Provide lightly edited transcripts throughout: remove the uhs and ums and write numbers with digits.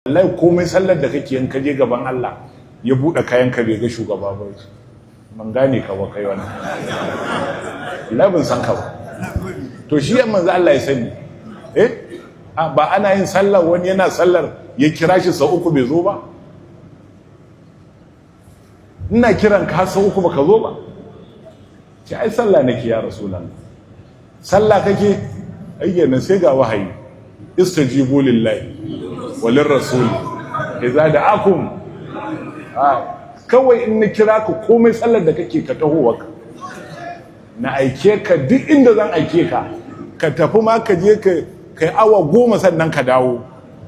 Wallahi komai sallar da kake in ka je gaban Allah ya buɗe kayan ka bai ga shugaba ba, ban gane ka ba kai wannan. Wallahi ban san ka ba. To shi yan manzo Allah ya sani. Eh, ba ana yin sallar, wani yana sallar ya kira shi sau uku bai zo ba. Ina kiran ka sau uku baka zo ba. Ce ai sallah nake ya Rasulullah. Sallah kake? Ai sai ga wahayi: istajibu lillahi walin rasul idza da'akum. Kawai in na kira ka, komai sallar da kake, ka taho waka na aike ka. Duk inda zan aike ka, ka tafi ma, ka je ka kai awa 10 sannan ka dawo.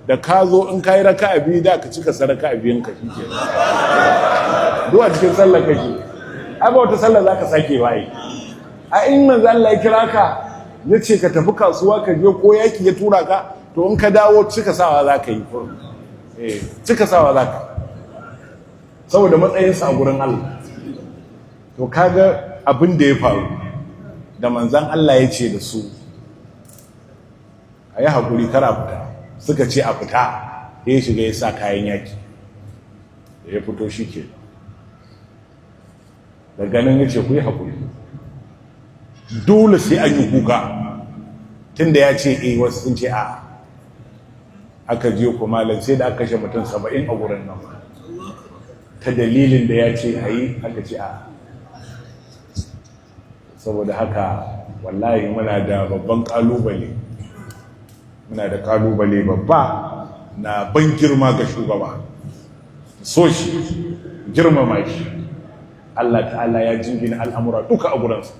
Da ka zo, in ka yi raka'a 2 da ka cika sa raka'a 2n ka, shike duwa cikin sallar kake. Ai ba wata sallar zaka sake waye. A in manzo Allah ya kira ka, ya ce ka tafi kasuwa ka je ko yaki ya tura ka, to in ka dawo cika sawa za ka yi. Eh, cika sawa za ka, saboda matsayinsa a gurin Allah. To kaga abin da ya faru da manzan Allah ya ce da su a yi haƙuri kar a fita, suka ce a fita, ya shiga ya sa kayan yaki da ya fito shi ke da ganin ya ce ku yi haƙuri, dole sai an yi kuka tunda ya ce eh, wasu sun ce a'a. Aka je ku malam, sai da aka kashe mutum 70 a gurin nan ta dalilin da ya ce a yi, aka ce a'a. Saboda haka wallahi muna da babban kalubale, muna da kalubale babba na ban girma ga shugaba, so shi, girmama shi. Allah ta'ala ya jingina al'amura duka a gurinsa.